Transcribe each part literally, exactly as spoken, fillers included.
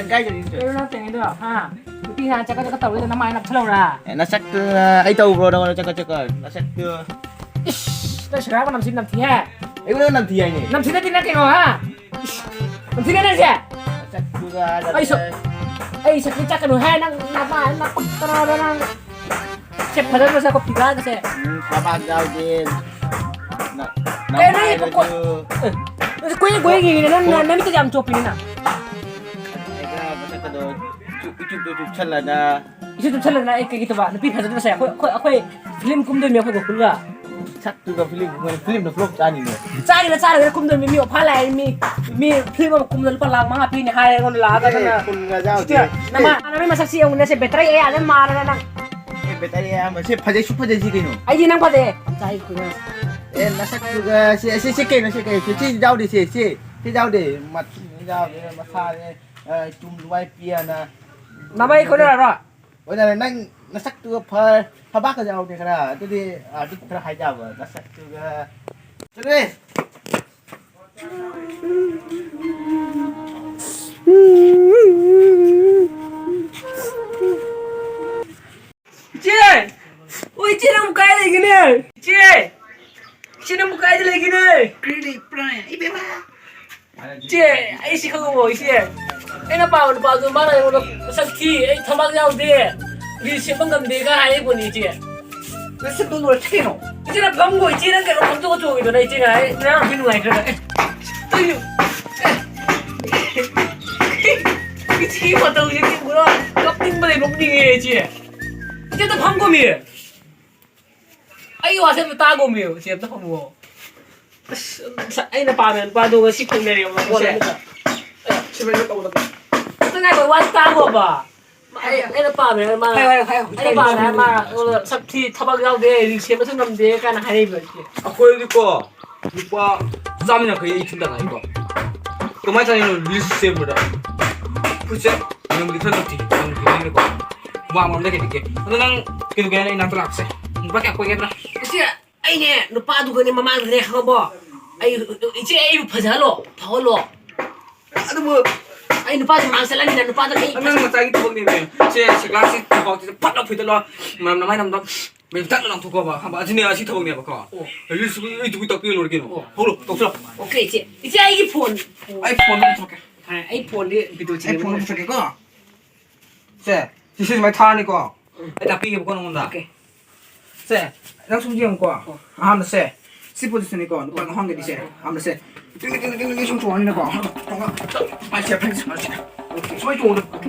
ꯀꯥꯏꯗꯅꯤ? ꯀꯩꯅꯣ ꯅꯪ ꯇꯧꯔꯤꯗꯣ, ꯍꯥ? ꯅꯨꯄꯤ ꯍꯥꯟꯅ ꯆꯠꯀ ꯆꯠꯀ ꯇꯧꯔꯤꯗꯣ ꯅꯃꯥꯏ ꯅꯞꯁꯜꯂꯧꯔꯥ? ꯑꯦ, ꯅꯁꯛꯇꯨ ꯑꯩ ꯇꯧꯕ꯭ꯔꯣ ꯅꯉꯣꯟꯗ ꯆꯠꯀ ꯆꯠꯀ? ꯅꯁꯛꯇꯨ꯫ ꯏꯁ, ꯅꯪ ꯁꯤꯒꯥꯔ ꯃꯅꯝꯁꯤ ꯅꯝꯊꯤꯍꯦ꯫ ꯑꯩꯉꯣꯟꯗ ꯅꯝꯊꯤ ꯍꯥꯏꯅꯦ꯫ ꯅꯝꯊꯤ ꯅꯠꯇꯦ ꯅꯪ ꯀꯩꯅꯣ, ꯍꯥ? ꯏꯁ, ꯅꯝꯊꯤꯅꯦ ꯅꯪꯁꯦ꯫ ꯅꯁꯛꯇꯨꯒ ꯑꯩ ꯁ-, ꯅꯠꯇꯦ꯫ ꯑꯩ ꯁꯛꯇꯤ ꯆꯠꯀꯅꯨ ꯍꯦ, ꯅꯪ ꯅꯃꯥꯏ ꯅꯄꯛꯇꯅ ꯅꯪ꯫ ꯁꯦ, ꯐꯖꯅ ꯁꯦ, ꯀꯣ ꯐꯤꯒꯥꯔꯒꯁꯦ꯫ ꯎꯝ, ꯊꯕꯥꯛ ꯌꯥꯎꯗꯦ꯫ ꯅ-, ꯀꯩꯅꯣ ꯅꯪ ꯅꯃꯥꯏꯗꯨꯁꯨ ꯀꯣ-, ꯑꯦ, ꯅꯪꯁꯦ ꯀꯨꯏꯅ ꯀꯨꯏꯅ ꯌꯦꯡꯉꯤꯅꯦ, ꯅꯪ, ꯅ-, ꯅꯃꯤꯠꯇ ꯌꯥꯝ ꯆꯣꯞꯄꯤꯅꯦ ꯅꯪ꯫ ꯑꯩꯒ ꯃꯁꯛꯀꯗꯣ ꯆꯨꯞ, ꯏꯆꯨꯞꯇꯣ ꯆꯨꯞꯁꯜꯂꯗ꯫ ꯏꯆꯨꯞ ꯆꯨꯞꯁꯜꯂꯗꯅ ꯑꯩ ꯀꯩꯒꯤ ꯇꯧꯕ? ꯅꯨꯄꯤ ꯐꯖꯗꯕꯁꯦ ꯑꯩꯈꯣꯏ, ꯑꯩꯈꯣꯏ, ꯑꯩꯈꯣꯏ ꯐꯤꯂꯝ ꯀꯨꯝꯗꯣꯏꯅꯦ ꯑꯩꯈꯣꯏ ꯒꯣꯀꯨꯜꯒ꯫ ꯁꯛꯇꯨꯒ ꯐꯤꯂꯝ, ꯐꯤꯂꯝꯅ flop ꯆꯥꯅꯤꯅꯦ꯫ ꯆꯥꯒꯦꯔꯥ ꯆꯥꯔꯣꯏꯒꯦꯔꯥ ꯀꯨꯝꯗꯣꯏꯅꯤ, ꯃꯤ offer ꯂꯥꯛꯑꯦ, ꯃꯤ, ꯃꯤ ꯐꯤꯂꯝ ꯑꯃ ꯀꯨꯝꯕꯗ ꯂꯨꯄꯥ ꯂꯥꯈ ꯃꯉꯥ ꯄꯤꯅꯤ ꯍꯥꯏꯔꯦ ꯑꯩꯉꯣꯟꯗ ꯂꯥꯛꯑꯒ ꯑꯦ, ꯅꯪꯅ꯫ ꯀꯨꯟꯒ ꯌꯥꯎꯗꯦ꯫ ꯁꯤꯗ ꯅꯃꯥꯟꯅꯕꯒꯤ ꯃꯁꯛꯁꯤ ꯌꯦꯡꯉꯨꯅꯦ, ꯁꯦ battery ꯑꯌꯥꯗ ꯃꯥꯜꯂꯒ ꯅꯪ꯫ ꯑꯦ, battery ꯑꯌꯥꯝꯕ꯫ ꯁꯤ ꯐꯖꯩ, ꯁꯨ ꯐꯖꯩ ꯁꯤ ꯀꯩꯅꯣ? ꯑꯩꯗꯤ ꯅꯪ ꯐꯖꯩ꯫ ꯌꯥꯝ ꯆꯥꯏ ꯀꯨꯏꯅ꯫ ꯑꯦ, ꯅꯁꯛꯇꯨꯒ, ꯁꯤ, ꯁꯤ, ꯁꯤ ꯀꯩꯅꯣ, ꯁꯤ ꯀꯩꯅꯣ? ꯁꯤ, ꯁꯤ ꯌꯥꯎꯗꯦ, ꯁꯤ, ꯁꯤ, ꯁꯤ ꯌꯥꯎꯗꯦ꯫ ꯃꯠ-, ꯌꯥꯎꯗꯦ, ꯃꯁꯥꯅꯦ, ꯑ, ꯆꯨꯝ ꯂꯨꯋꯥꯏ ꯄꯤꯌꯥꯅ꯫ ꯅꯃꯥꯏ ꯈꯣꯏꯅꯔꯣ? ꯑꯣꯖꯥꯅꯦ, ꯅꯪ ꯅꯁꯛꯇꯨꯒ ꯐ-, ꯊꯕꯥꯛꯀ ꯌꯥꯎꯗꯦ ꯈꯔ꯫ ꯑꯗꯨꯗꯤ, ꯑ, ꯑꯗꯨ ꯈꯔ ꯍꯥꯏꯖꯕ, ꯅꯁꯛꯇꯨꯒ꯫ ꯆꯠꯂꯨꯍꯦ! ꯏꯆꯦ! ꯑꯣ, ꯏꯆꯦ, ꯅꯪꯕꯨ ꯀꯥꯏ ꯂꯩꯒꯦꯅꯦ? ꯏꯆꯦ! ꯏꯆꯦ, ꯅꯪꯕꯨ ꯀꯥꯏꯗ ꯂꯩꯒꯦꯅꯦ? ꯀꯔꯤ ꯂꯩꯕ꯭ꯔꯥ? ꯏꯕꯦꯝꯃ! ꯏꯆꯦ, ꯑꯩ ꯁꯤ ꯈꯪꯉꯕꯣ, ꯏꯆꯦ? ꯑꯩꯅ ꯄꯥꯝꯕ ꯅꯨꯄꯥꯗꯣ ꯃꯥꯅ ꯑꯩꯉꯣꯟꯗ ꯃꯁꯛ ꯊꯤ, ꯑꯩ ꯊꯕꯛ ꯌꯥꯎꯗꯦ, ꯔꯤꯜꯁ ꯁꯦꯝꯕ ꯉꯝꯗꯦꯒ ꯍꯥꯏꯔꯤꯕꯣꯅꯤ, ꯏꯆꯦ꯫ ꯅꯁꯛꯇꯣ ꯂꯣꯏꯔꯦ ꯀꯩꯅꯣ? ꯏꯆꯦ, ꯅꯪ ꯐꯝꯒꯣ, ꯏꯆꯦ, ꯅꯪ ꯀꯩꯅꯣ ꯐꯝꯗꯣꯛꯑ ꯆꯣꯡꯉꯤꯗꯣ, ꯅꯪ ꯏꯆꯦ ꯉꯥꯏ, ꯉꯔꯥꯡ ꯅꯨꯄꯤ ꯅꯨꯡꯉꯥꯏꯈ꯭ꯔꯦ꯫ ꯑꯦ, ꯀꯩꯅꯣ? ꯑꯦ, ꯏꯆꯦꯒꯤ ꯃꯇꯧꯁꯦ ꯎꯕ꯭ꯔꯣ? ꯀꯞꯅꯤꯡꯕꯗꯩ ꯅꯣꯛꯅꯤꯡꯉꯦ, ꯏꯆꯦ꯫ ꯏꯆꯦ, ꯑꯝꯇ ꯐꯝꯒꯣꯃꯤ꯫ ꯑꯩꯒꯤ ꯋꯥꯁꯦ ꯑꯝꯇ ꯇꯥꯒꯣꯃꯤ, ꯏꯆꯦ, ꯑꯝꯇ ꯐꯝꯒꯣ꯫ ꯑꯁ, ꯑꯩꯅ ꯄꯥꯝꯃꯦ ꯅꯨꯄꯥꯗꯣ ꯉꯁꯤ ꯐꯪꯅꯔꯦꯕ ꯃꯄꯣꯠ ꯑꯃꯗ꯫ ꯁꯤꯃꯦꯟ ꯇꯧꯕꯗ꯫ ꯑꯝꯇ ꯉꯥꯏꯈꯣ, ꯋꯥꯁꯦ ꯇꯥꯒꯣꯕ꯫ ꯑꯩ, ꯑꯩꯅ ꯄꯥꯝꯃꯦ ꯍꯥꯏꯔ ꯃꯥꯅ, ꯍꯥꯏꯌꯨ, ꯍꯥꯏꯌꯨ, ꯍꯥꯏꯌꯨ꯫ ꯑꯩꯅ ꯄꯥꯝꯃꯦ ꯍꯥꯏꯔ ꯃꯥꯅ, ꯑꯩꯉꯣꯟꯗ ꯁꯛ ꯊꯤ, ꯊꯕꯛ ꯌꯥꯎꯗꯦ, ꯔꯤꯜꯁ ꯁꯦꯝꯕꯁꯨ ꯉꯝꯗꯦ ꯀꯥꯏꯅ ꯍꯥꯏꯔꯛꯏꯕ ꯑꯩꯁꯦ꯫ ꯑꯩꯈꯣꯏꯗꯤꯀꯣ ꯂꯨꯄꯥ ꯆꯥꯝꯃ ꯌꯥꯡꯈꯩ ꯑꯩ ꯊꯨꯟꯗ ꯉꯥꯏꯀꯣ꯫ ꯀꯃꯥꯏꯅ ꯆꯥꯅꯤꯡꯉꯤꯅꯣ ꯔꯤꯜꯁ ꯁꯦꯝꯕꯗ? ꯈꯨꯠꯁꯦ ꯅꯪꯗꯤ ꯈꯔ ꯅꯛꯇꯤ, ꯅꯪꯗꯤ ꯈꯔ ꯅꯛꯀꯣ꯫ ꯋꯥ ꯑꯃ ꯑꯝꯗ ꯀꯩꯗꯧꯒꯦ? ꯑꯗꯣ ꯅꯪ ꯀꯩꯗꯧꯒꯦ ꯍꯥꯏꯅ ꯑꯩ ꯅꯥꯛꯇ ꯂꯥꯛꯁꯦ? ꯂꯨꯄꯥ ꯀꯌꯥ ꯀꯣꯏꯒꯦ ꯍꯥꯏꯕ꯭ꯔꯥ? ꯏꯆꯦ, ꯑꯩꯅꯦ ꯅꯨꯄꯥꯗꯨꯒꯅꯦ ꯃꯃꯥꯡꯗꯅꯦ ꯈꯪꯉꯕꯣ? ꯑꯩ, ꯏꯆꯦ, ꯑꯩꯕꯨ ꯐꯖꯍꯜꯂꯣ, ꯐꯥꯎꯍꯜꯂꯣ꯫ ꯑꯗꯨꯕꯨ ꯑꯩ ꯅꯨꯄꯥꯗꯨ ꯃꯅꯥꯛ ꯆꯠꯂꯅꯤꯅ ꯅꯨꯄꯥꯗꯣ ꯑꯩ ꯅꯪ ꯅꯆꯥꯒꯤ ꯊꯕꯛꯅꯦꯃꯦ꯫ ꯁꯦ, ꯁꯦ, ꯒ꯭ꯂꯥꯁꯁꯤ ꯊꯕꯛꯁꯤꯗ ꯐꯠ ꯂꯥꯎ ꯐꯨꯗꯠꯂꯣ꯫ ꯃꯅꯝ ꯅꯃꯥꯏ ꯅꯝꯗꯣ꯫ ꯃꯩ ꯇꯛ ꯂꯥꯎ ꯊꯣꯛꯀꯣꯕ꯫ ꯈꯪꯕ? ꯑꯁꯤꯅꯦ, ꯑꯁꯤ ꯊꯕꯛꯅꯦꯕꯀꯣ꯫ ꯑꯣ꯫ ꯑꯩ ꯂꯤꯁꯨ ꯑꯩ ꯇꯨꯕꯤ ꯇꯥꯛꯄꯤ ꯂꯣꯏꯔꯦ ꯀꯩꯅꯣ꯫ ꯑꯣ꯫ ꯍꯧꯔꯣ, ꯇꯧꯁꯤꯜꯂꯣ꯫ ꯑꯣꯀꯦ, ꯏꯆꯦ꯫ ꯏꯆꯦ, ꯑꯩꯒꯤ ꯐꯣꯟ꯫ ꯑꯩ ꯐꯣꯟꯗꯣ ꯄꯨꯊꯣꯛꯀꯦ꯫ ꯑ, ꯑꯩ ꯐꯣꯟꯗꯤ video ꯑꯩ ꯐꯣꯟꯗꯣ ꯊꯤꯅꯕ꯫ ꯄꯨꯊꯣꯛꯀꯦꯀꯣ꯫ ꯁꯦ, ꯁꯤ, ꯁꯤ ꯁꯨꯃꯥꯏꯅ ꯊꯥꯔꯅꯤꯀꯣ꯫ ꯎꯝ꯫ ꯑꯩ ꯇꯥꯛꯄꯤꯒꯦꯕꯀꯣ ꯅꯉꯣꯟꯗ꯫ ꯑꯣꯀꯦ꯫ ꯁꯦ, ꯅꯪ ꯁꯨꯝ ꯌꯦꯡꯉꯨꯀꯣ꯫ ꯑꯣ꯫ ꯑꯍꯥꯟꯕ ꯁꯦ, ꯁꯤ position ꯅꯤꯀꯣ, ꯅꯨꯄꯥ ꯉꯥꯎꯍꯟꯒꯗꯤ ꯁꯦ꯫ ꯑꯍꯥꯟꯕ ꯁꯦ, ꯇꯤꯡ, ꯇꯤꯡ, ꯇꯤꯡ, ꯇꯤꯡ ꯁꯨꯝ ꯆꯣꯡꯍꯟꯅꯤꯀꯣ꯫ ꯄꯥꯏꯁꯦ, ꯄꯥꯏꯁꯦ, ꯄꯥꯏꯁꯦ꯫ ꯑꯣꯀꯦ꯫ ꯁꯨꯃꯥꯏꯅ ꯆꯣꯡꯉꯨ꯫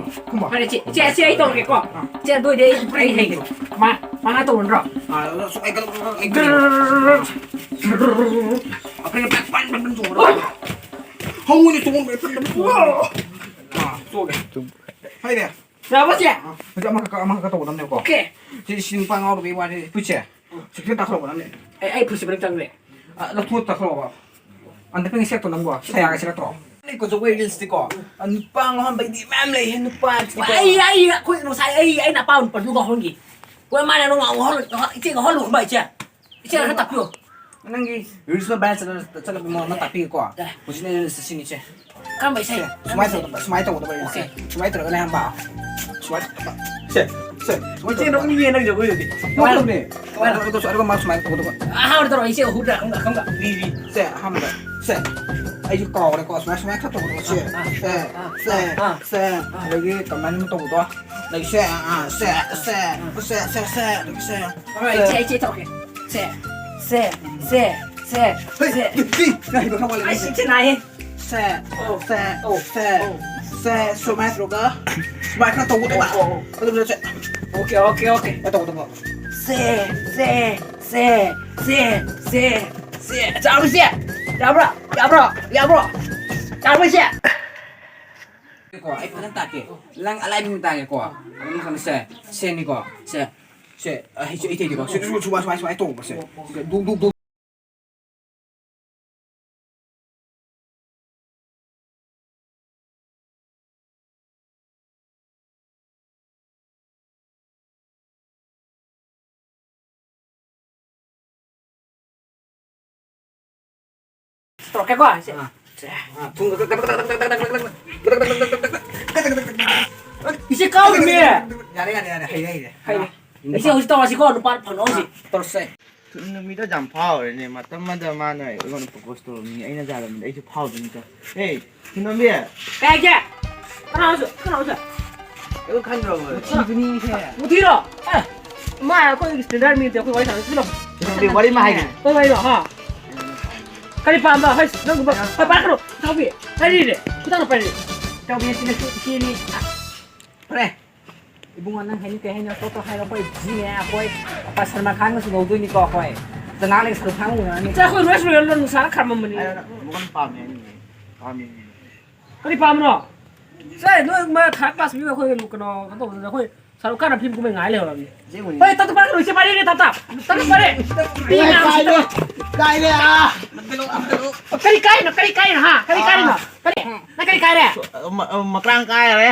ꯈꯪꯕ꯭ꯔꯣ? ꯐꯔꯦ, ꯆꯦ, ꯆꯦ, ꯆꯦ, ꯑꯩ ꯇꯧꯔꯒꯦꯀꯣ꯫ ꯑꯥ꯫ ꯆꯦ, ꯑꯗꯨ ꯑꯣꯏꯗꯤ ꯑꯩ, ꯑꯩ ꯍꯩꯒꯦ꯫ ꯃꯥ, ꯃꯥ ꯇꯧꯔꯗ꯭ꯔꯣ? ꯑꯥ, ꯑꯗꯣ ꯁꯨꯃꯥꯏꯅ ꯀꯩꯅꯣ, ꯀꯩꯅꯣ, ꯀꯩꯅꯣ꯫ ꯑꯩꯈꯣꯏꯅ ꯄꯥꯏ, ꯄꯥꯏ, ꯄꯥꯏ, ꯄꯥꯏ ꯆꯣꯡꯉꯨ꯫ ꯍꯧꯅ ꯆꯣꯡꯉꯨ, ꯄꯥꯏ, ꯄꯥꯏ, ꯄꯥꯏ ꯆꯣꯡꯉꯨ꯫ ꯑꯥ, ꯆꯣꯡꯉꯦ꯫ ꯍꯩꯔꯦ꯫ ꯌꯥꯔꯕꯣ, ꯆꯦ? ꯑꯥ, ꯍꯧꯖꯤꯛ ꯑꯃꯈꯛ, ꯑꯃꯈꯛ ꯇꯧꯒꯗꯕꯅꯦꯕꯀꯣ꯫ ꯑꯣꯀꯦ꯫ ꯁꯤ, ꯁꯤ ꯅꯨꯄꯥ ꯉꯥꯎꯔꯨꯕꯩ ꯋꯥꯅꯤ, ꯐꯨꯠꯁꯦ꯫ ꯁꯤ ꯈꯤꯇꯪ ꯇꯥꯊꯣꯔꯛꯄ ꯅꯪꯅꯦ꯫ ꯑꯩ, ꯑꯩ ꯐꯨꯠꯁꯦ ꯃꯅꯨꯡ ꯆꯪꯈ꯭ꯔꯦ꯫ ꯑ, ꯂꯧꯊꯣꯛꯑ ꯇꯥꯊꯣꯔꯛꯑꯣꯕ꯫ ꯑꯟꯗ ꯄꯤꯡ ꯁꯦꯠꯇꯣ ꯅꯪꯕꯣ, ꯁꯤ ꯌꯥꯒ ꯁꯦꯠꯂꯛꯇ꯭ꯔꯣ? ꯂꯩꯀꯣ, ꯖꯒꯣꯏ reels ꯇꯤꯀꯣ꯫ ꯑ, ꯅꯨꯄꯥ ꯉꯥꯎꯍꯟꯕꯩꯗꯤ ꯃꯌꯥꯝ ꯂꯩꯍꯦ, ꯅꯨꯄꯥ ꯇꯤꯀꯣ꯫ ꯑꯩ, ꯑꯩ, ꯑꯩꯈꯣꯏ ꯉꯁꯥꯏ ꯑꯩ, ꯑꯩꯅ ꯑꯄꯥꯝꯕ ꯅꯨꯄꯥꯗꯨ ꯉꯥꯎꯍꯟꯒꯦ꯫ ꯍꯣꯏ, ꯃꯥꯅ ꯅꯪ ꯉꯥꯎꯍꯜꯂꯨ, ꯏꯆꯦ ꯉꯥꯎꯍꯜꯂꯨ ꯈꯪꯕ, ꯏꯆꯦ꯫ ꯏꯆꯦ ꯈꯔ ꯇꯥꯛꯄꯤꯌꯣ꯫ ꯅꯪꯒꯤ reels ꯅ viral ꯆꯠꯂ-, ꯆꯠꯂꯕ ꯃꯑꯣꯡ ꯑꯃ ꯇꯥꯛꯄꯤꯒꯦꯀꯣ꯫ ꯌꯥꯏ꯫ ꯍꯧꯖꯤꯛꯅ reels ꯁꯤꯅꯤ, ꯁꯦ꯫ ꯀꯔꯝꯕ ꯏꯁꯩ? ꯁꯦ, ꯁꯨꯃꯥꯏꯅ ꯇꯧꯒꯗꯕ, ꯁꯨꯃꯥꯏꯅ ꯇꯧꯒꯗꯕ reels ꯁꯦ꯫ ꯑꯣꯀꯦ꯫ ꯁꯨꯃꯥꯏꯅ ꯇꯧꯔꯒꯅꯦ ꯈꯪꯕ? ꯁꯨꯃꯥꯏꯅ ꯇꯧꯒꯗꯕ꯫ ꯁꯦ, ꯁꯦ, ꯁꯨꯃꯥꯏꯅ ꯏꯆꯦ, ꯇꯧꯒꯗꯕ꯫ ꯅꯣꯛꯅꯤꯡꯉꯦ ꯅꯪ ꯖꯒꯣꯏꯗꯨꯗꯤ꯫ ꯀꯃꯥꯏꯅ ꯇꯧꯅꯤ? ꯑꯗꯨꯒ, ꯑꯗꯨꯒ ꯁꯨꯃꯥꯏꯅ ꯇꯧꯒꯗꯕ꯫ ꯑꯍꯥꯟꯕꯗ ꯇꯧꯔꯣ, ꯏꯆꯦ, ꯍꯨꯠꯇ꯭ꯔꯥ, ꯈꯪꯕ꯭ꯔꯥ, ꯈꯪꯕ꯭ꯔꯥ? ꯔꯤ, ꯔꯤ꯫ ꯁꯦ, ꯑꯍꯥꯟꯕꯗ꯫ ꯁꯦ, ꯑꯩꯁꯨ ꯀꯥꯎꯔꯦꯀꯣ꯫ ꯁꯨꯃꯥꯏꯅ, ꯁꯨꯃꯥꯏꯅ ꯈꯔ ꯇꯧꯒꯗꯕ꯫ ꯁꯦ, ꯑꯥ, ꯁꯦ, ꯑꯥ, ꯁꯦ, ꯑꯥ, ꯁꯦ꯫ ꯑꯥ꯫ ꯑꯗꯒꯤ ꯀꯃꯥꯏꯅ ꯇꯧꯕꯗꯣ? ꯑꯗꯒꯤ ꯁꯦ, ꯑꯥ, ꯁꯦ, ꯁꯦ, ꯁꯦ, ꯁꯦ, ꯁꯦ, ꯑꯗꯒꯤ ꯁꯦ꯫ ꯍꯣꯏ, ꯁꯦ꯫ ꯏꯆꯦ, ꯏꯆꯦ ꯇꯧꯔꯛꯀꯦ꯫ ꯁꯦ, ꯁꯦ, ꯁꯦ, ꯁꯦ, ꯍꯣꯏ, ꯁꯦ꯫ ꯇꯤ, ꯇꯤ, ꯅꯪ ꯍꯩꯕ ꯈꯔ ꯋꯥꯠꯂꯦ, ꯑꯩ ꯁꯦ꯫ ꯁꯤ ꯅꯥꯏꯌꯦ꯫ ꯁꯦ, ꯑꯣ, ꯁꯦ, ꯑꯣ, ꯁꯦ, ꯑꯣ꯫ ꯁꯦ, ꯁꯨꯃꯥꯏꯅ ꯇꯧꯔꯒ, ꯁꯨꯃꯥꯏꯅ ꯈꯔ ꯇꯧꯒꯗꯕ꯫ ꯑꯣ, ꯑꯣ, ꯑꯣ꯫ ꯑꯗꯨꯒ ꯁꯦ꯫ Okay, okay, okay. ꯁꯨꯃꯥꯏꯅ ꯇꯧꯒꯗꯕ꯫ ꯁꯦ, ꯁꯦ, ꯁꯦ, ꯁꯦ, ꯁꯦ, ꯁꯦ꯫ ꯆꯥꯕ꯭ꯔꯣ, ꯁꯦ? ꯌꯥꯕ꯭ꯔꯣ? ꯌꯥꯕ꯭ꯔꯣ? ꯌꯥꯕ꯭ꯔꯣ? ꯆꯥꯕ꯭ꯔꯣ, ꯁꯦ? ꯀꯣ, ꯑꯩ ꯐꯖꯅ ꯇꯥꯛꯀꯦ꯫ ꯅꯪ ꯑꯂꯥꯏꯕ ꯑꯃ ꯇꯥꯛꯀꯦꯀꯣ꯫ ꯑꯗꯨꯝ ꯈꯪꯉꯦ, ꯁꯦ, ꯁꯦꯅꯤꯀꯣ, ꯁꯦ, ꯁꯦ, ꯑ, ꯍꯩ-, ꯍꯩꯇꯦꯗꯤꯀꯣ꯫ ꯁꯦ, ꯁꯨ-, ꯁꯨ-, ꯁꯨꯃꯥꯏ, ꯁꯨꯃꯥꯏ, ꯁꯨꯃꯥꯏ ꯇꯧꯕ, ꯁꯦ꯫ ꯁꯦ, ꯗꯨ, ꯗꯨ, ꯗꯨ꯫ ꯇꯧꯔꯛꯀꯦꯀꯣ, ꯁꯦ꯫ ꯑꯥ꯫ ꯏꯆꯦ ꯀꯥꯎꯔꯤꯃꯤ꯫ ꯌꯥꯔꯦ, ꯌꯥꯔꯦ, ꯌꯥꯔꯦ, ꯍꯩꯔꯦ, ꯍꯩꯔꯦ꯫ ꯍꯩꯔꯦ꯫ ꯏꯆꯦ ꯍꯧꯖꯤꯛ ꯇꯧꯔꯁꯤꯀꯣ, ꯅꯨꯄꯥ ꯐꯪꯉꯣ ꯍꯧꯖꯤꯛ꯫ ꯇꯧꯔꯁꯦ꯫ ꯊꯨꯅ ꯃꯤꯗꯣ ꯌꯥꯝ ꯐꯥꯎꯔꯦꯅꯦ꯫ ꯃꯇꯝ ꯑꯃꯗ ꯃꯥꯅ ꯑꯩꯉꯣꯟꯗ ꯄ꯭ꯔꯣꯄꯣꯁ ꯇꯧꯔꯝꯃꯤ, ꯑꯩꯅ ꯌꯥꯔꯝꯃꯤꯗ ꯑꯩꯁꯨ ꯐꯥꯎꯗꯣꯏꯅꯤꯗ꯫ ꯑꯦ, ꯊꯨꯅꯝꯕꯤ꯫ ꯀꯩ ꯍꯥꯏꯒꯦ? ꯀꯅꯥ ꯍꯧꯖꯤꯛ? ꯀꯅꯥ ꯍꯧꯖꯤꯛ? ꯑꯩꯕꯨ ꯈꯪꯗ꯭ꯔꯕꯣ? ꯊꯤꯕꯅꯤꯁꯦ꯫ ꯃꯨꯊꯤꯔꯣ? ꯑꯦ, ꯃꯥ ꯑꯩꯈꯣꯏ ꯁ꯭ꯇꯦꯟꯗꯔ ꯃꯤꯗꯤ ꯑꯩꯈꯣꯏ ꯋꯥꯔꯤ ꯁꯥꯟꯅꯁꯤ ꯂꯥꯎ꯫ ꯊꯨꯅꯝꯕꯤ, ꯋꯥꯔꯤ ꯑꯃ ꯍꯥꯏꯒꯦ꯫ ꯍꯣꯏ, ꯍꯣꯏ, ꯍꯣꯏ, ꯍꯥ꯫ ꯀꯔꯤ ꯄꯥꯝꯕ? ꯍꯣꯏ, ꯅꯪꯒꯨꯝꯕ꯫ ꯍꯣꯏ, ꯄꯥꯏꯔꯛꯀꯅꯨ꯫ ꯏꯇꯥꯎꯕꯤ, ꯄꯥꯏꯔꯤꯅꯦ꯫ ꯈꯤꯇꯪ ꯄꯥꯏꯔꯤ꯫ ꯏꯇꯥꯎꯕꯤ, ꯑꯁꯤꯅ ꯁꯤ, ꯁꯤꯅꯤ꯫ ꯐꯔꯦ꯫ ꯏꯕꯨꯡꯉꯣ, ꯅꯪ ꯍꯥꯏꯅꯤꯡ ꯀꯩ ꯍꯥꯏꯅꯣ? ꯇꯣꯇꯣ ꯍꯥꯏꯔꯣ, ꯑꯩꯈꯣꯏ ꯖꯤꯅꯦ, ꯑꯩꯈꯣꯏ ꯄꯥ ꯁꯜꯃꯥꯟ ꯈꯥꯟꯒꯁꯨ ꯂꯧꯗꯣꯏꯅꯤꯀꯣ, ꯑꯩꯈꯣꯏ꯫ ꯆꯉꯥꯡ ꯂꯩ ꯁꯔꯨꯛ ꯈꯥꯡ ꯎꯅꯔꯅꯤ꯫ ꯏꯆꯦ, ꯑꯩꯈꯣꯏ ꯔꯣꯏꯁ ꯔꯣꯌꯦꯜꯗꯣ ꯅꯨꯡꯁꯥꯅ ꯈꯥꯝꯃꯝꯕꯅꯤ꯫ ꯑꯩ ꯃꯉꯣꯟꯗ ꯄꯥꯝꯃꯦ ꯍꯥꯏꯅꯤꯡꯉꯦ꯫ ꯄꯥꯝꯃꯦ ꯍꯥꯏꯅꯤꯡꯉꯦ꯫ ꯀꯔꯤ ꯄꯥꯝꯕꯅꯣ? ꯁꯦ, ꯅꯣꯏ ꯃꯥ ꯊꯥꯔꯠ ꯀ꯭ꯂꯥꯁ ꯃꯤ ꯑꯩꯈꯣꯏ ꯀꯩꯅꯣ, ꯀꯩꯅꯣ ꯇꯧꯕꯗꯨꯗ ꯑꯩꯈꯣꯏ ꯁꯔꯨꯛ ꯈꯥꯟꯅ ꯐꯤꯂꯝ ꯀꯨꯝꯍꯩ ꯉꯥꯏ ꯂꯩꯍꯧꯔꯕꯅꯤ꯫ ꯑꯁꯦꯡꯕꯅꯤ꯫ ꯍꯣꯏ, ꯇꯠꯇ ꯄꯥꯏꯔꯛꯀꯅꯨ, ꯏꯆꯦ ꯄꯥꯏꯔꯦꯅꯦ, ꯇꯠꯇ꯫ ꯇꯠꯇ ꯄꯥꯏꯔꯦ꯫ ꯄꯤ ꯃꯌꯥꯝꯁꯤꯗ꯫ ꯀꯥꯏꯔꯦ, ꯑꯥ꯫ ꯀꯔꯤ ꯀꯥꯏꯅꯣ, ꯀꯔꯤ ꯀꯥꯏꯅꯣ, ꯍꯥ? ꯀꯔꯤ ꯀꯥꯏꯔꯤꯅꯣ? ꯀꯔꯤ? ꯅꯪ ꯀꯔꯤ ꯀꯥꯏꯔꯦ? ꯃ-, ꯃꯀ꯭ꯔꯥꯡ ꯀꯥꯏꯔꯦ꯫